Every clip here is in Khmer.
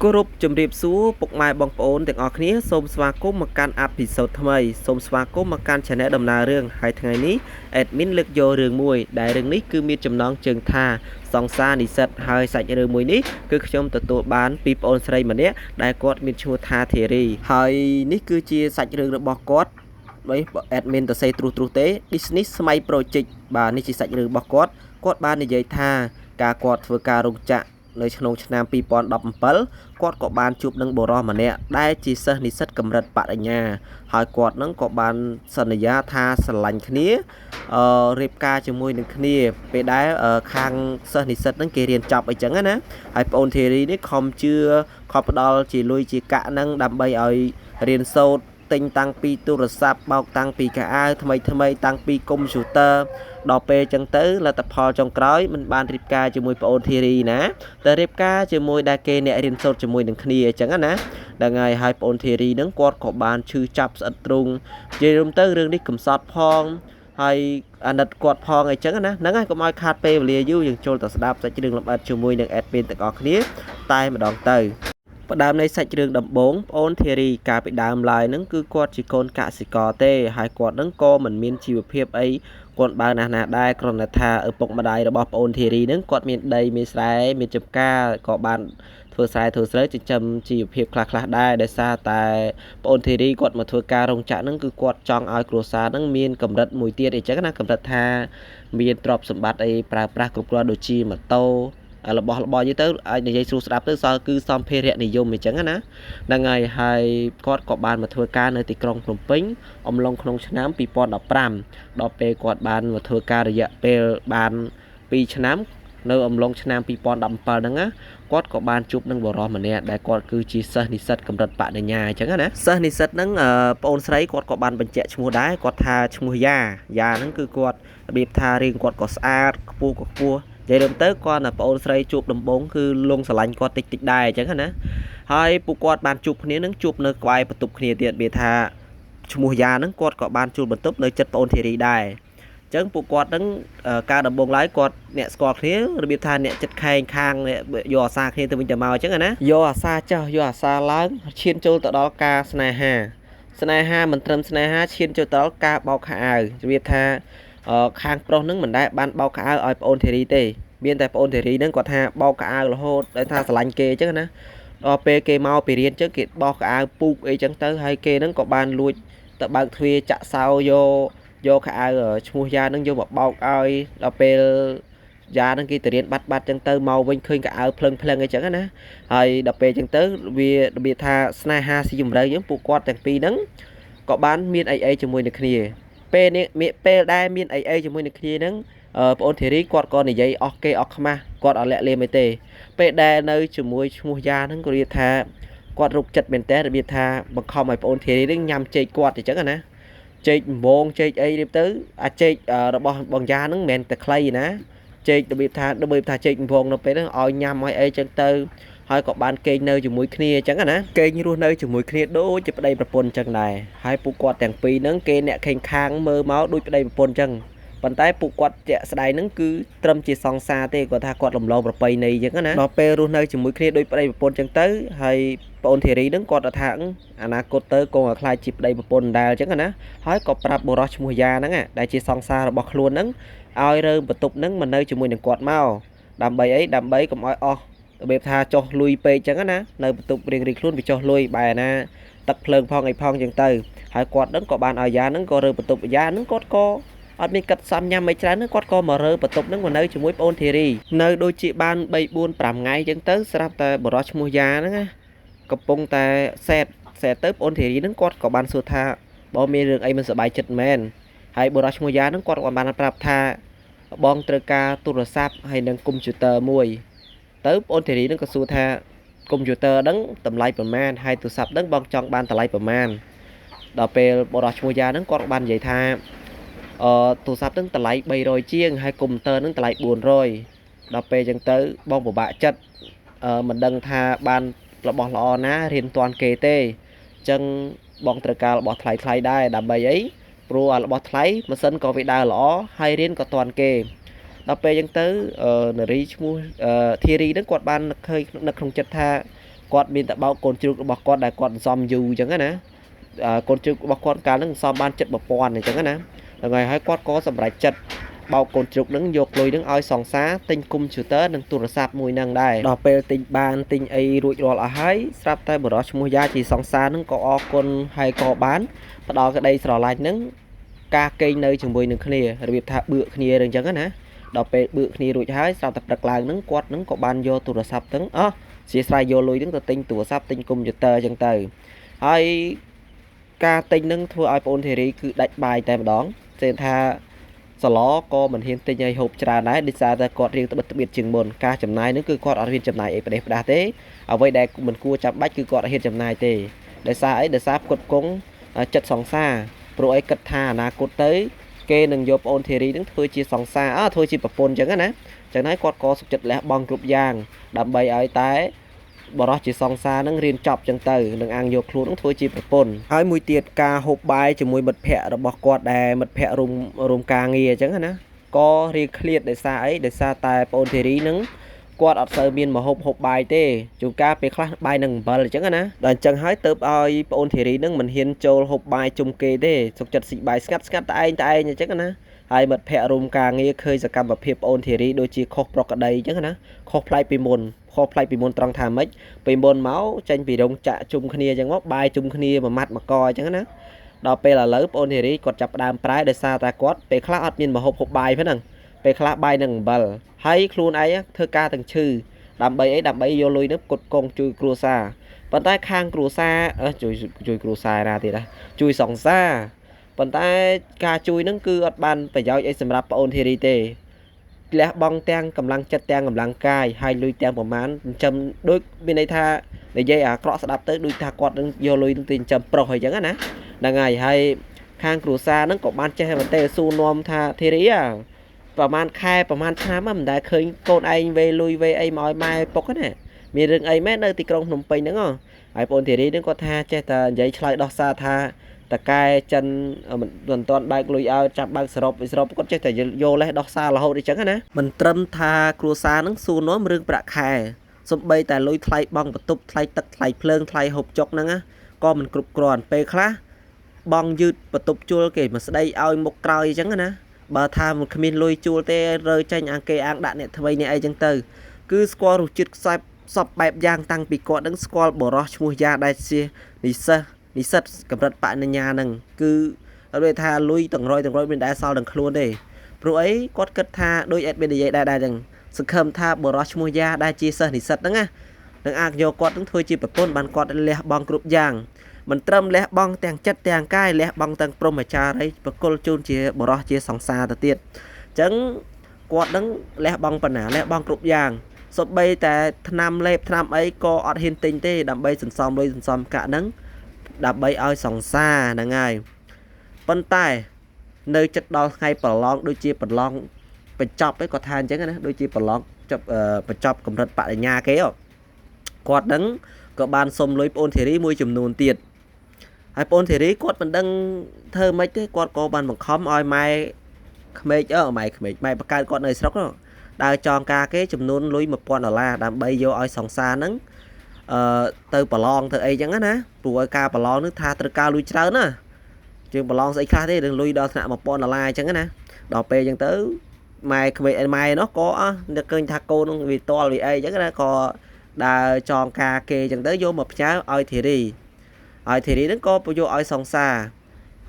គោរពជំរាបសួរពុកម៉ែបងប្អូនទាំងអស់គ្នាសូមស្វាគមន៍មកកាន់ episode ថ្មីសូមស្វាគមន៍មកកាន់ Channel ដំណើររឿងហើយថ្ងៃនេះ admin លើកយករឿងមួយដែលរឿងនេះគឺមានចំណងជើងថាសង្សារនិស្សិតហើយសាច់រឿងមួយនេះគឺខ្ញុំទទួលបានពីប្អូនស្រីម្នាក់ដែលគាត់មានឈ្មោះថាធីរីហើយនេះគឺជាសាច់រឿងរបស់គាត់បី admin ទៅសេទ្រុសទ្រុសទេ Disney ស្មៃ Project បាទនេះជាសាច់រឿងរបស់គាត់គាត់បាននិយាយថាការគាត់ធ្វើការរោងចក្រនៅក្នុងឆ្នាំ2017គាត់ក៏បានជួបនឹងបុរសម្នាក់ដែលជាសិស្សនិស្សិតកម្រិតបរិញ្ញាហើយគាត់នឹងក៏បានសន្យាថាស្រឡាញ់គ្នារៀបការជាមួយនឹងគ្នាពេលដែលខាងសិស្សនិស្សិតនឹងគេរៀនចប់អីចឹងណាហើយប្អូនធីរីនេះខំជឿខំផ្ដល់ជាលុយជាកាក់នឹងដើម្បីឲ្យរៀនសូត្រទិញតាំងពីទូរស័ព្ទបោកតាំងពីកៅអៅថ្មីថ្មីតាំងពីកុំព្យូទ័រដល់ពេលចឹងទៅលទ្ធផលចុងក្រោយមិនបានរៀបការជាមួយប្អូនធីរីណាតែរៀបការជាមួយដែលគេអ្នករៀនសូត្រជាមួយនឹងគ្នាអញ្ចឹងណាហ្នឹងហើយហើយប្អូនធីរីហ្នឹងគាត់ក៏បានឈឺចាប់ស្អិតទ្រូងនិយាយរួមទៅរឿងនេះកំសត់ផងហើយអាណិតគាត់ផងអីចឹងណាហ្នឹងហើយកុំឲ្យខាតពេលវេលាយូរយើងចូលទៅស្ដាប់សាច់រឿងលម្អិតជាមួយនឹង admin ទាំងអស់គ្នាតែម្ដងទៅផ្ដើមនៃសាច់រឿងដំបូងប្អូនធីរីកាលពីដើមឡើយហ្នឹងគឺគាត់ជាកូនកសិករទេហើយគាត់ហ្នឹងក៏មិនមានជីវភាពអីគាត់បើណាស់ណាដែរគ្រាន់តែថាឪពុកម្ដាយរបស់ប្អូនធីរីហ្នឹងគាត់មានដីមានស្រែមានចំការក៏បានធ្វើស្រែធ្វើស្រូវចិញ្ចឹមជីវភាពខ្លះៗដែរដោយសារតែប្អូនធីរីគាត់មកធ្វើការរោងចក្រហ្នឹងគឺគាត់ចង់ឲ្យគ្រួសារហ្នឹងមានកម្រិតមួយទៀតអីចឹងណាកម្រិតថាមានទ្រព្យសម្បត្តិអីប្រើប្រាស់គ្រប់គ្រាន់ដូចជាម៉ូតូរបស់របរយទៅអាចនិយាយស្រួលស្ដាប់ទៅសល់គឺសម្ភារៈនិយមអញ្ចឹងណាហ្នឹងហើយហើយគាត់ក៏បានមកធ្វើការនៅទីក្រុងភ្នំពេញអំឡុងក្នុងឆ្នាំ2015ដល់ពេលគាត់បានមកធ្វើការរយៈពេលបាន2ឆ្នាំនៅអំឡុងឆ្នាំ2017ហ្នឹងណាគាត់ក៏បានជួបនឹងបុរសម្នាក់ដែលគាត់គឺជាសិស្សនិស្សិតកម្រិតបរិញ្ញាអញ្ចឹងណាសិស្សនិស្សិតហ្នឹងប្អូនស្រីគាត់ក៏បានបញ្ជាក់ឈ្មោះដែរគាត់ថាឈ្មោះយ៉ាយ៉ាហ្នឹងគឺគាត់របៀបថារាងគាត់ក៏ស្អាតខ្ពស់ក៏ខ្ពស់និយាយរួមទៅគាត់ណាប្អូនស្រីជួបដំបូងគឺលងស្រឡាញ់គាត់តិចតិចដែរអញ្ចឹងណាហើយពួកគាត់បានជួបគ្នានឹងជួបនៅក្បែរបន្ទប់គ្នាទៀតវាថាឈ្មោះយ៉ាហ្នឹងគាត់ក៏បានជួលបន្ទប់នៅចិត្តប្អូនធីរីដែរអញ្ចឹងពួកគាត់ហ្នឹងការដំបូងឡើយគាត់អ្នកស្គាល់គ្នារបៀបថាអ្នកចិត្តខែងខាងយកអាសាគ្នាទៅវិញទៅមកអញ្ចឹងណាយកអាសាចុះយកអាសាឡើងឈានចូលទៅដល់ការស្នេហាស្នេហាមិនត្រឹមស្នេហាឈានចូលទៅដល់ការបោកខោអាវរបៀបថាខាងប្រុសហ្នឹងមិនដែលបានបោកខោអាវឲ្យប្អូនធីរីទេមានតែប្អូនធីរីហ្នឹងគាត់ថាបោកខោអាវរហូតដោយថាស្រឡាញ់គេអញ្ចឹងណាដល់ពេលគេមកពីរៀនអញ្ចឹងគេបោកខោអាវពូកអីចឹងទៅហើយគេហ្នឹងក៏បានលួចទៅបើកទ្វារចាក់សោយកខោអាវឈ្មោះយ៉ាហ្នឹងយកមកបោកឲ្យដល់ពេលយ៉ាហ្នឹងគេទៅរៀនបាត់បាត់ចឹងទៅមកវិញឃើញកៅអៅភ្លឹងភ្លឹងអីចឹងណាហើយដល់ពេលចឹងទៅវារបៀបថាស្នេហាស៊ីជម្រៅចឹងពួកគាត់ទាំងពីរហ្នឹងក៏បានមានអីអីជាមួយនឹងគ្នាពេលនេះពេលដែលមានអីអីជាមួយនឹងគ្នាហ្នឹងប្អូនធីរីគាត់ក៏និយាយអស់គេអស់ខ្មាស់គាត់អត់លាក់លៀមអីទេពេលដែលនៅជាមួយឈ្មោះយ៉ាហ្នឹងក៏រៀបថាគាត់រុកចិត្តមែនតើរបៀបថាបង្ខំឲ្យប្អូនធីរីហ្នឹងញ៉ាំចេកគាត់អញ្ចឹងណាចេកដំបងចេកអីរៀបទៅអាចេករបស់បងយ៉ាហ្នឹងមិនមែនតែខ្លីណាចេករបៀបថាចេកដំបងនៅពេលហ្នឹងឲ្យញ៉ាំឲ្យអីចឹងទៅហើយក៏បានគេងនៅជាមួយគ្នាអញ្ចឹងណាគេងរស់នៅជាមួយគ្នាដូចជាប្តីប្រពន្ធអញ្ចឹងដែរហើយពួកគាត់ទាំងពីរហ្នឹងគេអ្នកខេងខាងមើលមកដូចប្តីប្រពន្ធអញ្ចឹងប៉ុន្តែពួកគាត់ជាក់ស្ដែងហ្នឹងគឺត្រឹមជាសង្សារទេគាត់ថាគាត់លំលងប្រពៃណីអញ្ចឹងណាដល់ពេលរស់នៅជាមួយគ្នាដូចប្តីប្រពន្ធអញ្ចឹងទៅហើយប្អូនធីរីហ្នឹងគាត់ថាអនាគតទៅគង់ឲ្យខ្លាចជាប្តីប្រពន្ធដែរអញ្ចឹងណាហើយក៏ប្រាប់បុរសឈ្មោះយ៉ាហ្នឹងដែលជាសង្សាររបស់ខ្លួនហ្នឹងឲ្យរើបន្ទប់ហ្នឹងមកនៅជាមួយនឹងគាត់មកដើម្បីអីដើម្បីកុំឲ្យអស់របៀបថាចុះលុយពេកអញ្ចឹងណានៅបន្ទប់រៀងៗខ្លួនវាចុះលុយបែរណាទឹកភ្លើងផងអីផងអញ្ចឹងទៅហើយគាត់ហ្នឹងក៏បានឲ្យយ៉ាហ្នឹងក៏រើបន្ទប់យ៉ាហ្នឹងគាត់ក៏អត់មានកាត់សំញ៉ាំអីច្រើនហ្នឹងគាត់ក៏មករើបន្ទប់ហ្នឹងមកនៅជាមួយប្អូនធីរីនៅដូចជាបាន3 4 5ថ្ងៃអញ្ចឹងទៅស្រាប់តែបុរសឈ្មោះយ៉ាហ្នឹងណាកំពុងតែសែតទៅប្អូនធីរីហ្នឹងគាត់ក៏បានសួរថាបងមានរឿងអីមិនសប្បាយចិត្តមែនហើយបុរសឈ្មោះយ៉ាហ្នឹងគាត់ក៏បានប្រាប់ថាបងត្រូវការទូរស័ព្ទហើយនិងកុំព្យូទ័រមួយទៅប្អូនធីរីហ្នឹងក៏សួរថាកុំព្យូទ័រហ្នឹងតម្លៃប្រមាណហើយទូរស័ព្ទហ្នឹងបងចង់បានតម្លៃប្រមាណដល់ពេលបុរសឈ្មោះយ៉ាហ្នឹងគាត់បាននិយាយថាទូរស័ព្ទហ្នឹងតម្លៃ300ជាងហើយកុំព្យូទ័រហ្នឹងតម្លៃ400ដល់ពេលអញ្ចឹងទៅបងពិបាកចិត្តមិនដឹងថាបានរបស់ល្អណារៀនទាន់គេទេអញ្ចឹងបងត្រូវការរបស់ថ្លៃថ្លៃដែរដើម្បីអីព្រោះអារបស់ថ្លៃម៉ាស៊ីនក៏វាដើរល្អហើយរៀនក៏ទាន់គេដល់ពេលអញ្ចឹងទៅនារីឈ្មោះធីរីហ្នឹងគាត់បានឃើញនៅក្នុងចិត្តថា គាត់មានតែបោកកូនជ្រូករបស់គាត់ដែលគាត់សំយូរអញ្ចឹងណាកូនជ្រូករបស់គាត់កាលហ្នឹងសំបានចិត្ត1000អញ្ចឹងណាហ្នឹងហើយហើយគាត់ក៏សម្រេចចិត្តបោកកូនជ្រូកនឹងយកលុយនឹងឲ្យសង្សារទិញកុំព្យូទ័រនិងទូរស័ព្ទមួយនឹងដែរដល់ពេលទិញបានទិញអីរួចរាល់អស់ហើយស្រាប់តែបរិសឈ្មោះយ៉ាជាសង្សារនឹងក៏អរគុណហើយក៏បានផ្ដល់ក្តីស្រឡាញ់នឹងការកេងនៅជាមួយនឹងគ្នារបៀបថាបឿកគ្នាឬអញ្ចឹងណាដល់ពេលបឿកគ្នារួចហើយស្រាប់តែព្រឹកឡើងនឹងគាត់នឹងក៏បានយកទូរស័ព្ទទាំងអស់ជាស្រ័យយកលុយនឹងទៅទិញទូរស័ព្ទទិញកុំព្យូទ័រអញ្ចឹងទៅហើយការទិញនឹងធ្វើឲ្យប្អូនធីរីគឺដាច់បាយតែម្ដងគេថាសឡក៏មិនហ៊ានទិញឲ្យហូបច្រើនដែរដោយសារតែគាត់រៀងត្បិតត្បៀតជាងមុនការចំណាយនឹងគឺគាត់អត់ហ៊ានចំណាយអីប្រទេសផ្ដាស់ទេអ្វីដែលមិនគួរចាំបាច់គឺគាត់អត់ហ៊ានចំណាយទេដោយសារអីដោយសារផ្គត់ផ្គង់ចិត្តសង្សារព្រោះអីគិតថាអនាគតទៅគេនឹងយកប្អូនធីរីនឹងធ្វើជាសង្សារធ្វើជាប្រពន្ធអញ្ចឹងណាចឹងហើយគាត់ក៏សុខចិត្តលះបង់គ្រប់យ៉ាងដើម្បីឲ្យតែបរោះជាសង្សារនឹងរៀនចប់ចឹងទៅនឹងអាងយកខ្លួននឹងធ្វើជាប្រពន្ធហើយមួយទៀតការហូបបាយជាមួយមិត្តភ័ក្តិរបស់គាត់ដែលមិត្តភ័ក្តិរួមការងារអញ្ចឹងណាក៏រៀងឃ្លាតដោយសារអីដោយសារតែប្អូនធីរីនឹងគាត់អត់សូវមានមហូបហូបបាយទេជួនកាលពេលខ្លះបាយនឹងអំបិលអញ្ចឹងណាដល់អញ្ចឹងហើយទៅឲ្យប្អូនធីរីនឹងមិនហ៊ានចូលហូបបាយជុំគេទេសុខចិត្តស៊ីបាយស្ងាត់ស្ងាត់តែឯងតែឯងអញ្ចឹងណាហើយមិត្តភ័ក្តិរួមការងារឃើញសកម្មភាពប្អូនធីរីដូចជាខុសប្រក្រតីអញ្ចឹងណាខុសប្លែកពីមុនខុសប្លែកពីមុនត្រង់ថាម៉េចពេលមុនមកចេញពីរោងចក្រជុំគ្នាអញ្ចឹងមកបាយជុំគ្នាមួយម៉ាត់មួយកអញ្ចឹងណាដល់ពេលឥឡូវប្អូនធីរីគាត់ចាប់ផ្ដើមប្រែដោយសារតែគាត់ពេលខ្លះអត់មានមហូបហូបបាយហ្នឹងពេលខ្លះបាយនឹងអំបិលហើយខ្លួនឯងធ្វើការទាំងឈឺដើម្បីអីដើម្បីយកលុយនេះផ្គត់ផ្គង់ជួយគ្រួសារប៉ុន្តែខាងគ្រួសារជួយគ្រួសារណាទៀតណាជួយសង្សារប៉ុន្តែការជួយនឹងគឺអត់បានប្រយោជន៍អីសម្រាប់ប្អូនធីរីទេលះបង់ទាំងកម្លាំងចិត្តទាំងកម្លាំងកាយហើយលុយទាំងប្រមាណចិញ្ចឹមដូចមានន័យថានិយាយអាក្រក់ស្ដាប់ទៅដូចថាគាត់នឹងយកលុយនឹងទៅចិញ្ចឹមប្រុសអីចឹងណាហ្នឹងហើយហើយខាងគ្រួសារហ្នឹងក៏បានចេះមតិសួរនាំថាធីរីប្រហែលខែប្រហែលឆ្នាំមិនដែលឃើញកូនឯងវេលុយវេអីមកឲ្យម៉ែពុកណាមានរឿងអីមែននៅទីក្រុងភ្នំពេញហ្នឹងហើយបងធីរីហ្នឹងគាត់ថាចេះតែនិយាយឆ្លើយដោះសារថាតកែចិនមិនទាន់បើកលុយឲ្យចាប់បើកសរុបសរុបគាត់ចេះតែយកលេសដោះសាររហូតអីចឹងណាមិនត្រឹមថាគ្រួសារហ្នឹងសួរនាំរឿងប្រាក់ខែសំបីតែលុយថ្លៃបង់បន្ទប់ថ្លៃទឹកថ្លៃភ្លើងថ្លៃហូបចុកហ្នឹងណាក៏មិនគ្រប់គ្រាន់ពេលខ្លះបង់យឺតបន្ទប់ជួលគេមកស្ដីឲ្យមុខក្រោយអញ្ចឹងណាបើថាមិនគ្មានលុយជួលទេរើចេញអាងគេអាងដាក់អ្នកថ្មីនេះអីចឹងទៅគឺស្គាល់រសជាតិខ្សែសពបែបយ៉ាងតាំងពីគាត់នឹងស្គាល់បរោះឈ្មោះយ៉ាដែលជានិស្សិតនិស្សិតកម្រិតបញ្ញាហ្នឹងគឺដូចថាលុយទាំងរយទាំងរយមិនដែលសល់ទាំងខ្លួនទេព្រោះអីគាត់គិតថាដូចអេដមាននិយាយដែរដែរចឹងសង្ឃឹមថាបរោះឈ្មោះយ៉ាដែលជាសិស្សនិស្សិតហ្នឹងណានឹងអាចយកគាត់នឹងធ្វើជាប្រពន្ធបានគាត់លះបង់គ្រប់យ៉ាងមិនត្រឹមលះបង់ទាំងចិត្តទាំងកាយលះបង់ទាំងព្រហ្មចារីប្រគល់ជូនជាបរោះជាសង្សារទៅទៀតអញ្ចឹងគាត់នឹងលះបង់បណ្ណាលះបង់គ្រប់យ៉ាងសូម្បីតែថ្នាំលេបថ្នាំអីក៏អត់ហ៊ានទិញទេដើម្បីសន្សំលុយសន្សំកាក់ហ្នឹងដើម្បីឲ្យសង្សារហ្នឹងហើយប៉ុន្តែនៅចិត្តដល់ថ្ងៃប្រឡងដូចជាប្រឡងបញ្ចប់ឯងគាត់ថាអញ្ចឹងណាដូចជាប្រឡងចប់បញ្ចប់កម្រិតបរិញ្ញាគេគាត់នឹងក៏បានសុំលុយប្អូនធីរីមួយចំនួនទៀតហើយប្អូនធីរីគាត់មិនដឹងធ្វើម៉េចទេគាត់ក៏បានបង្ខំឲ្យម៉ែក្មេកម៉ែក្មេកម៉ែបង្កើតគាត់នៅស្រុកដើរចងការគេចំនួនលុយ1000ដុល្លារដើម្បីយកឲ្យសង្សារហ្នឹងទៅប្រឡងទៅអីចឹងណាព្រោះឲ្យការប្រឡងនឹងថាត្រូវការលុយច្រើនណាជាងប្រឡងស្អីខ្លះទេនឹងលុយដល់ថ្នាក់1000ដុល្លារអញ្ចឹងណាដល់ពេលអញ្ចឹងទៅម៉ែក្មេកម៉ែនោះក៏អស់នឹកឃើញថាកូននឹងវាតល់វាអីអញ្ចឹងណាក៏ដើរចងការគេអញ្ចឹងទៅយកមកផ្ញើឲ្យធីរីហើយធីរីហ្នឹងក៏ពយកឲ្យសង្សារ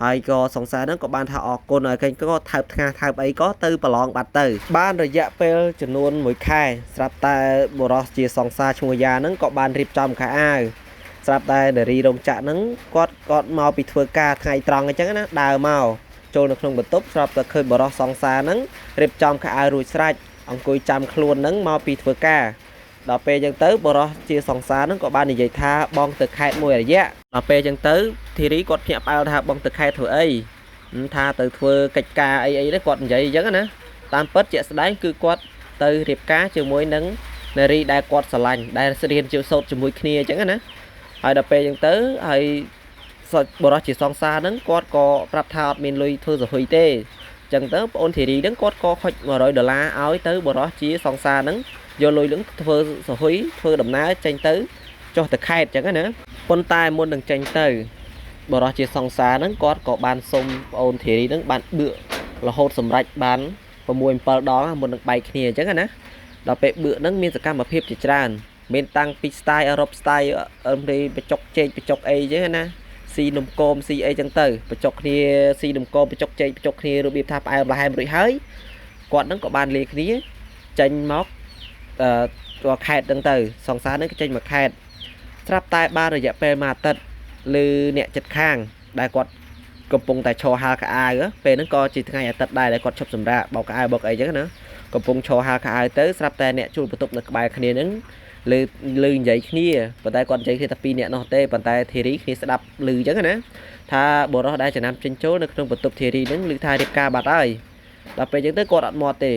ហើយក៏សង្សារហ្នឹងក៏បានថាអរគុណហើយកេងក៏ថើបថ្ងាសថើបអីក៏ទៅប្រឡងបាត់ទៅបានរយៈពេលចំនួន1ខែស្រាប់តែបុរសជាសង្សារឈ្មោះយ៉ាហ្នឹងក៏បានរៀបចំខោអាវស្រាប់តែនារីរោងចក្រហ្នឹងគាត់មកពីធ្វើការថ្ងៃត្រង់អញ្ចឹងណាដើរមកចូលនៅក្នុងបន្ទប់ស្រាប់តែឃើញបុរសសង្សារហ្នឹងរៀបចំខោអាវរួចស្រេចអង្គុយចាំខ្លួនហ្នឹងមកពីធ្វើការដល់ពេលអញ្ចឹងទៅបុរសជាសង្សារហ្នឹងក៏បាននិយាយថាបងទៅខេត្តមួយរយៈដល់ពេលអញ្ចឹងទៅធីរីគាត់ភ្ញាក់ផ្អើលថាបងទៅខេត្តធ្វើអីថាទៅធ្វើកិច្ចការអីអីនេះគាត់និយាយអញ្ចឹងណាតាមពិតជាក់ស្ដែងគឺគាត់ទៅរៀបការជាមួយនឹងនារីដែលគាត់ស្រឡាញ់ដែលរៀនជាសូត្រជាមួយគ្នាអញ្ចឹងណាហើយដល់ពេលអញ្ចឹងទៅហើយបុរសជាសង្សារហ្នឹងគាត់ក៏ប្រាប់ថាអត់មានលុយធ្វើសហុយទេអញ្ចឹងទៅប្អូនធីរីហ្នឹងគាត់ក៏ខុច100ដុល្លារឲ្យទៅបុរសជាសង្សារហ្នឹងយកលុយនឹងធ្វើសហុយធ្វើដំណើរចេញទៅ ចុះទៅខេត្តចឹងណាប៉ុន្តែមុននឹងចេញទៅបរិសជាសង្សារហ្នឹងគាត់ក៏បានសុំប្អូនធីរីហ្នឹងបានបឿករហូតសម្រេចបាន6 7ដងមុននឹងបែកគ្នាអញ្ចឹងណាដល់ពេលបឿហ្នឹងមានសកម្មភាពជាច្រើនមានតាំងពី style អឺរ៉ុប style អឺបញ្ចុកចេកបញ្ចុកអីអញ្ចឹងណាស៊ីនំគមស៊ីអីចឹងទៅបញ្ចុកគ្នាស៊ីនំគមបញ្ចុកចេកបញ្ចុកគ្នារបៀបថាផ្អែមល្ហែមរួចហើយគាត់នឹងក៏បានលាគ្នាចេញមកអឺខេត្តហ្នឹងទៅសង្សារហ្នឹងក៏ចេញមកខេត្តស្រាប់តែបានរយៈពេលមួយអាទិត្យឬអ្នកចិត្តខាងដែលគាត់កំពុងតែឈរហាលខោអាវពេលហ្នឹងក៏ជាថ្ងៃអាទិត្យដែរដែលគាត់ឈប់សម្រាកបោកខោអាវបោកអីចឹងណាកំពុងឈរហាលខោអាវទៅស្រាប់តែអ្នកជួលបន្ទប់នៅក្បែរគ្នាហ្នឹងឬឬនិយាយគ្នាប៉ុន្តែគាត់និយាយគ្នាតែពីរនាក់នោះទេប៉ុន្តែធីរីគ្នាស្ដាប់ឮចឹងណាថាបរិសដែលចំណាំចេញចូលនៅក្នុងបន្ទប់ធីរីហ្នឹងឮថារៀបការបាត់ហើយដល់ពេលចឹងទៅគាត់អត់មាត់ទេ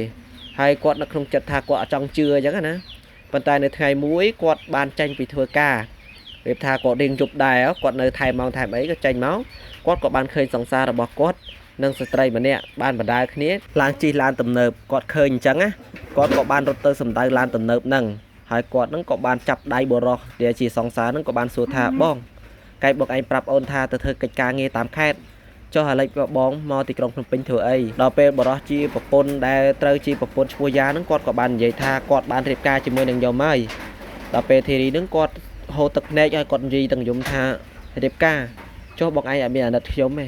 ហើយគាត់នៅក្នុងចិត្តថាគាត់អត់ចង់ជឿអញ្ចឹងណាប៉ុន្តែនៅថ្ងៃមួយគាត់បានចេញពីធ្វើការរៀបថាគាត់រៀងយប់ដែរគាត់នៅថែមម៉ោងថែមអីក៏ចេញមកគាត់ក៏បានឃើញសង្សាររបស់គាត់និងស្ត្រីម្នាក់បានបណ្ដើរគ្នាឡើងជិះឡានទំនើបគាត់ឃើញអញ្ចឹងណាគាត់ក៏បានរត់ទៅសម្ដៅឡានទំនើបហ្នឹងហើយគាត់ហ្នឹងក៏បានចាប់ដៃបុរសដែលជាសង្សារហ្នឹងក៏បានសួរថាបងកែបងឯងប្រាប់អូនថាទៅធ្វើកិច្ចការងារតាមខេត្តចុះអាលិចបងមកទីក្រុងភ្នំពេញធ្វើអីដល់ពេលបរោះជាប្រពន្ធដែលត្រូវជាប្រពន្ធឈ្មោះយ៉ាហ្នឹងគាត់ក៏បាននិយាយថាគាត់បានរៀបការជាមួយនឹងខ្ញុំហើយដល់ពេលធីរីហ្នឹងគាត់ហូរទឹកភ្នែកហើយគាត់និយាយទាំងយំថារៀបការចុះបងឯងអត់មានអាណិតខ្ញុំទេ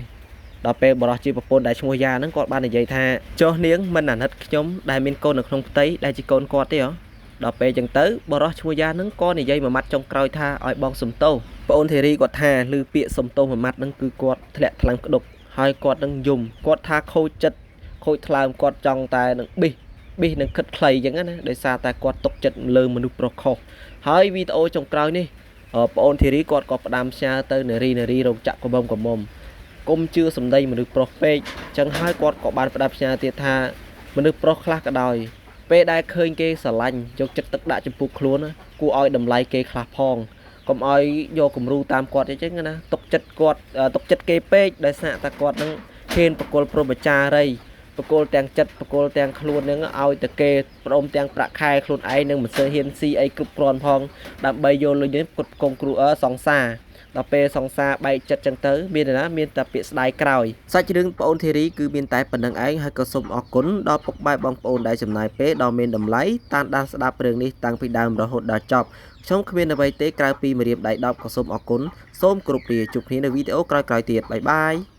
ដល់ពេលបរោះជាប្រពន្ធដែលឈ្មោះយ៉ាហ្នឹងគាត់បាននិយាយថាចុះនាងមិនអាណិតខ្ញុំដែលមានកូននៅក្នុងផ្ទៃដែលជាកូនគាត់ទេហ៎ដល់ពេលចឹងទៅបរោះឈ្មោះយ៉ាហ្នឹងក៏និយាយមួយម៉ាត់ចុងក្រោយថាឲ្យបងសុំទោសប្អូនធីរីគាត់ថាឮពាក្យសុំទោសមួយម៉ាត់ហ្នឹងគឺគាត់ធ្លាក់ថ្លើមក្ដុកហើយគាត់នឹងយំគាត់ថាខូចចិត្តខូចថ្លើមគាត់ចង់តែនឹងប៊ីសប៊ីសនឹងគិតខ្លីចឹងណាដោយសារតែគាត់ຕົកចិត្តលើមនុស្សប្រុសខុសហើយវីដេអូចុងក្រោយនេះប្អូនធីរីគាត់ក៏ផ្ដាំផ្ញើទៅនារីនារីរោងចក្រកុំកុំកុំជឿសម្ដីមនុស្សប្រុសពេកចឹងហើយគាត់ក៏បានផ្ដាំផ្ញើទៀតថាមនុស្សប្រុសខ្លះក៏ដោយពេលដែលឃើញគេស្រឡាញ់យកចិត្តទុកដាក់ចំពោះខ្លួនគួរឲ្យតម្លៃគេខ្លះផងកុំឲ្យយកគំរូតាមគាត់អញ្ចឹងណាទុកចិត្តគាត់ទុកចិត្តគេពេកដោយសារតែគាត់នឹងហ៊ានបកលព្រមចារីបកលទាំងចិត្តបកលទាំងខ្លួននឹងឲ្យតែគេព្រមទាំងប្រាក់ខែខ្លួនឯងនឹងមិនសូវហ៊ានស៊ីអីគ្រប់គ្រាន់ផងដើម្បីយកលុយនេះផ្គត់ផ្គង់គ្រូសង្សារដល់ពេលសង្សារបែកចិត្តចឹងទៅមានតែណាមានតែពាក្យស្ដាយក្រោយសាច់រឿងប្អូនធីរីគឺមានតែប៉ុណ្្នឹងឯងហើយក៏សូមអរគុណដល់ពុកម៉ែបងប្អូនដែលចំណាយពេលដ៏មានតម្លៃតាមដានស្ដាប់រឿងនេះតាំងពីដើមរហូតដល់ចប់ខ្ញុំគ្មានអ្វីទេក្រៅពីម្រាមដៃ10ក៏សូមអរគុណសូមគោរពលាជួបគ្នានៅវីដេអូក្រោយៗទៀតបាយបាយ។